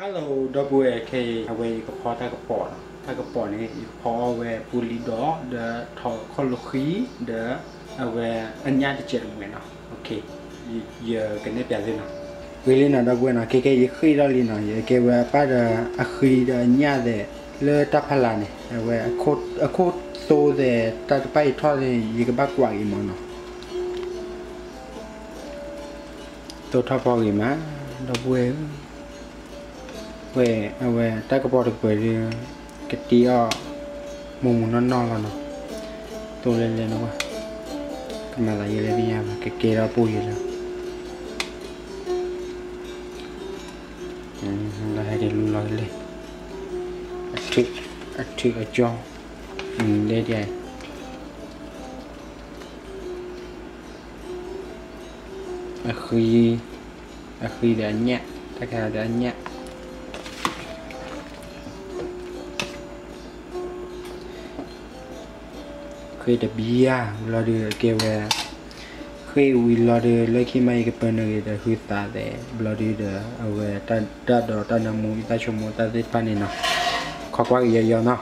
Hello ဒီပုၢ်ဝဲၢ် ခဲအံၤ အဝဲယကဖီတၢ်ကပီၤနီၤ, တၢ်ကပီၤန့ၣ် ယကဖီအီၣ်ဝဲပူလံဒီး ဒီးထီၣ်ခီၣ်လိာ်ဃံ ဒီး အဝဲအညၣ်တစဲးတမှဲၤနီၤ, ယကနဲၣ်ပၠးသုနီၤ, ဂ့ၤလံနီၤ ဒီပုၢ်ဝဲၢ်နီၤ, ခဲခဲယဃ့ၢ်ထီၣ်လံနီၤ, ယကဲဝဲအပၢ်ဒီးအဃံဒီးအညၣ်သဲး လၢတၢ်ဖီလာ်န့ၣ် အဝဲအခိၣ်သိသဲး တၢ်တဖၣ်အံၤထီၣ်န့ၣ် ယကဘၣ်ကွၢ်ဂ့ၤမးနီၤ, သိထီၣ်ဖီဂ့ၤမး ဒီပုၢ်ဝဲၢ်ဧၢ ဝဲအဝဲတၢ်ကပီၤတကပၤဒီး ကတ့အီၣ် မူးမူးနီၢ်နီၢ်လီၤနီၤ, သိလဲၤလဲၤနီၤဝဲ, ကမၤသးယဲလဲၣ်သ့ၣ်ညါဘၣ် ကကဲထီၣ်ပိၢ်ယဲလၢ လီၤဟဲက့ၤလူလီၤလဲၣ်, အထုးအကၠီ, လဲၣ်ဒ် အဃံ, အဃံဒီးအညၣ်, တၢ်ခါဒီးအညၣ်, ဃ့တဘျီဧါ, ဘျီဒီးအကဲဝဲ, ဃ့ဝံၤလီၤဒီး လၢခံမးယကပၢနုာ်ဂ့ၤဒီးဟုသးသဲး, ဘျီဒီး အဝဲတၢ်ဒိးတၢ်နၢမူ ယသၣ်ဆိကမိၣ်တၢ်သ့ၣ်တဖၣ်န့ၣ်နီၤ, ခိးကွၢ်က့ၤယီၤယီၤနီၤ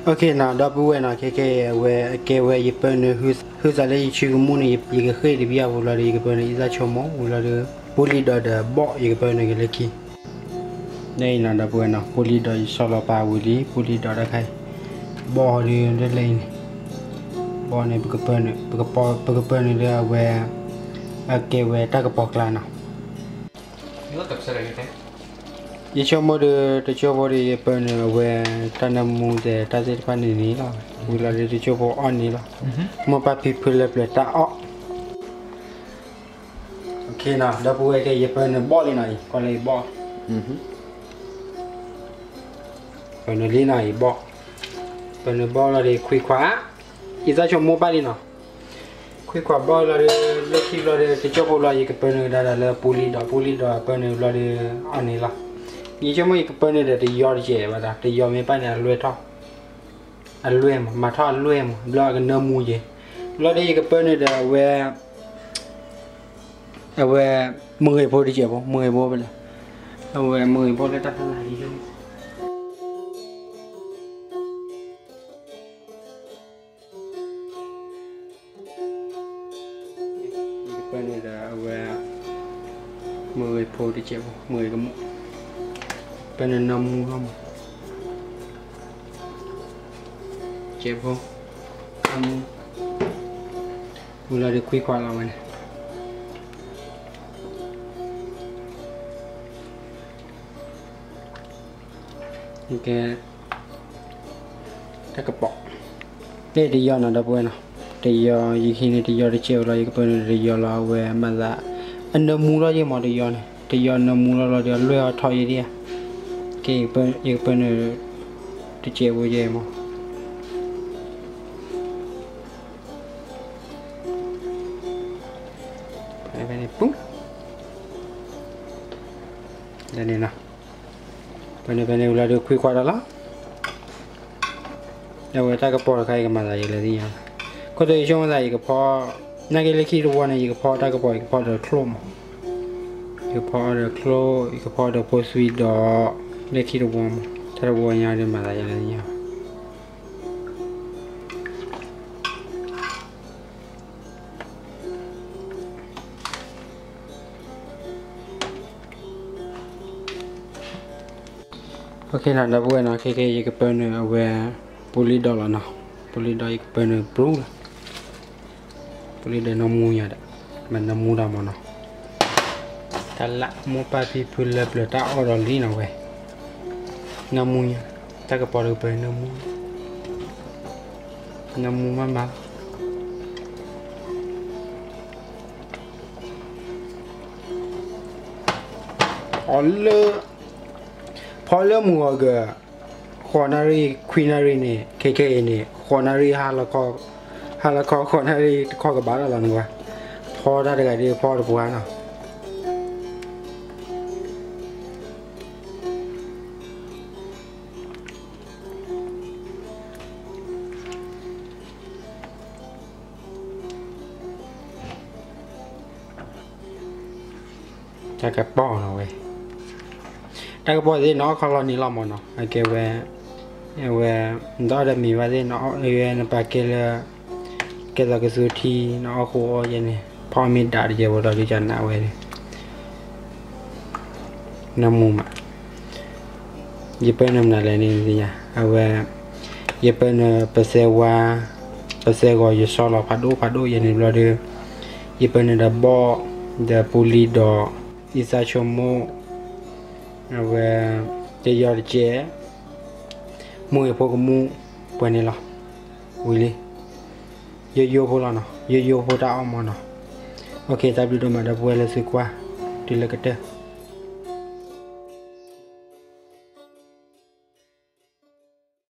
OK နီၤ ဒီပုၢ်ဝဲၢ်နီၤ, ခဲခဲအံၤ အဝဲအကဲဝဲယပၢနုာ် ဟုသးလၢယဆံကမူၣ်န့ၣ် ယကဃ့ၢ်တဘျီအပူၤလီၤဒီး ယကပၢနုာ်ယသၣ်ဆိကမိၣ်ဝံၤလီၤဒီး ပူလံဒီးဒီးဘီၣ် ယကပၢနုာ်က့ၤလၢခံ, န့ၣ်အံၤနီၤ ဒီပုၢ်ဝဲၢ်နီၤ, ပူလံဒီးယဆီလီၤပာ်ဝံၤလံ, ပူလံဒီးတၢ်ခါအံၤ ဘီၣ်ဒီးလၢလၢအံၤန့ၣ်, ဘီၣ်န့ၣ် ပကပၢနုာ်, ပကပၢနုာ်ဒီးအဝဲ အကဲဝဲတၢ်ကပီၤကျါနီၤ ယဆိကမိၣ်ဒီး တကၠိဖိဒီး ယပၢနုာ်အဝဲ တၢ်နၢမူသဲး တၢ်သ့ၣ်တဖၣ်န့ၣ်န့ၣ်လီၤ. ဝံၤလီၤဒီး တကၠိဖိအီၣ်န့ၣ်လီၤ. မိၢ်ပၢ်ဖံဖုလၢပျၢၤတၢ်အီၣ်. ဒီပုၢ်ဝဲၢ်ခဲ ယပၢနုာ်ဘီၣ်လံနီၤအံၤ, ကွၢ်လၢယဘီၣ်, ပၢနုာ်လံနီၤအံၤဘီၣ်, ပၢနုာ်ဘီၣ်လီၤဒီး ခွံခွါ, ယသးဆိမိၣ်ပၢ်လံနီၤ. ခွံခွါဘီၣ်လီၤဒီး လၢခံဘျီဒီး တကၠိဖိလီၤ ယကပၢနုာ်ကဒါဒီးလၢပူလံဒီး, ပူလံဒီးပၢနုာ်ဘျီဒီး အီၣ်န့ၣ်လီၤ. ယဆိကမိၣ်ယကပၢနုာ်ဒီးတယီတကဲးဘၣ်ဒီး တယီမ့ၢ်ပၢ်န့ၣ် အလွဲၢ်ထီၣ်, အလွဲၢ်မး, မၤထီၣ်အလွဲၢ်မး, ဘျီအကနၢမူယဲ, ဘျီဒီးယကပၢနုာ်ဒီးအဝဲ အဝဲ မုၢ်ဂ့ၤဖိတကဲးဖိ, မုၢ်ဂ့ၤဖိဖဲလဲၣ်, အဝဲမုၢ်ဂ့ၤဖိလၢတၢ်ဖီလာ်လံ ယကပၢနုာ်ဒီးအဝဲ မုၢ်ဂ့ၤဖိတကဲးဖိ, မုၢ်ဂ့ၤကမူၣ်, ပၢနုာ်နၢမူလီၤမး, တကဲးဖိ, နၢမူ, ဝံၤလီၤဒီးခွံခွါလီၤဝဲန့ၣ် ကဲ တၢ်ကပီၤ, တယီနီၤ ဒီပုၢ်ဝဲၢ်နီၤ, တယီ ယဟံးန့ၢ်တယီတကဲးဖိလီၤ, ယကပၢနုာ်တယီလီၤ, အဝဲမၤသး အနၢမူလီၤယဲမး တယီန့ၣ်, တယီနၢမူလီၤလီၤဒီး အလွဲၢ်အီၤထီၣ်ယဲဒၣ်ဧါ, ကဲ ယကပၢနုာ် တကဲးဖိယဲမး ဖဲန့ၣ်ပူၤ လၢန့ၣ်နီၤ, ဖဲန့ၣ် ဖဲန့ၣ်ဝံၤလီၤဒီးခွံခွါဒီးလီၤ, အဝဲတၢ်ကပီၤတခါအံၤကမၤသးယဲလဲၣ်သ့ၣ်ညါ, ခိၣ်သ့ၣ်ယဆိကမိၣ်သး ယကဖီ, နာ်က့လၢခံတဝီန့ၣ် ယကဖီတၢ်ကပီၤ ယကဖီဒီးချိၣ်မး, ယကဖီအီၤဒီးချိၣ်, ယကဖီဒီးဖိသွံဒီး လၢခံတဝီမး, တၢ်တဝီညါဒီးမၤသးယဲလဲၣ်သ့ၣ်ညါ OKနီၤ ဒီပုၢ်ဝဲၢ်နီၤ, ခဲခဲ ယကပၢနုာ်အဝဲ ပူလံဒီးလီၤနီၤ, ပူလံဒီး ယကပၢနုာ်ပူလီၤ, ပူလံဒီးနၢမူညါဒီး, မ့ၢ်နၢမူဒီးမးနီၤ, တၢ်လၢမိၢ်ပၢ်ဖံဖုလၢပျၢၤတၢ်အီၣ်ဒီးလံနီၤဝဲ, နၢမူညါ, တၢ်ကပီၤတကပၤနၢမူ, နၢမူမးမး အီၤလၢ ဖီလၢမုၢ်ဂီၤက ဃိးနၣ်ရံၣ် ခွံနၣ်ရံၣ်န့ၣ် ခဲခဲအံၤန့ၣ် ဃိးနၣ်ရံၣ် ဟါလီၤခီ ဃိးနၣ်ရံၣ်တခီကဘၣ်လီၤလီၤန့ၣ်ဝဲ, ဖီတၢ်တဂၤဒီးဖီတပှၢ်နီၤ တၢ်ကပီၤနီၤဝဲ တၢ်ကပီၤသ့ၣ် နအီၣ်ခီလီၤန့ၣ်လီၤမၢ်နီၤ, အကဲဝဲ, အဝဲ, နတအီၣ်ဒီးမ့ၤဘၣ်သ့ၣ်, နအီၣ်ဝဲနပာ်ကဲလၢ, ကဲသိးကသူထံ, နအီၣ်ဃိအီယဲန့ၣ်, ဖီအီၣ်မ့ၢ်ဒၣ်တယဲၢ်ဖိလီၤ ဒ်ကနၣ်ဝဲန့ၣ် နမူမး, ယပၢနုာ်မနုၤလဲၣ်န့ၣ်သ့ၣ်ညါ, အဝဲ, ယပၢနုာ်ပစဲဝါ, ပစဲဂီၤယစီလီၤဖးဒိၣ်ဖးဒိၣ်ယဲန့ၣ်ဘျီဒီး, ယပၢနုာ်ဒီးဘီၣ်, ဒီးပူၤလံၤဒီး, အံသးဆိကမိၣ်, အဝဲ, တယီတကဲ, မူဂ့ၤဖိကမူၣ်, ပှဲၤန့ၣ်လီၤ, ဝံၤလံ, ယိယိဖိလီၤနီၤ, ယိယိဖိတၢ်အီၣ်မၢ်နီၤ, အိၣ်ခ့ တၢ်ဘျုးဒိၣ်မးဒီပုၢ်ဝဲၢ်လၢသုကွၢ်, တုၤလၢကတၢၢ်